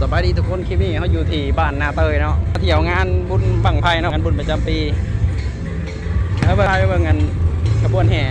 ສະບາຍດີທຸກຄົນ ຄລິບນີ້ເຮົາຢູ່ທີ່ບ້ານນາເຕີຍເນາະ ມາທ່ຽວງານບຸນບັ້ງໄຟເນາະ ງານບຸນປະຈຳປີ. ເຮົາໄປເບິ່ງ ໄປເບິ່ງອັນຂະບວນແຫ່.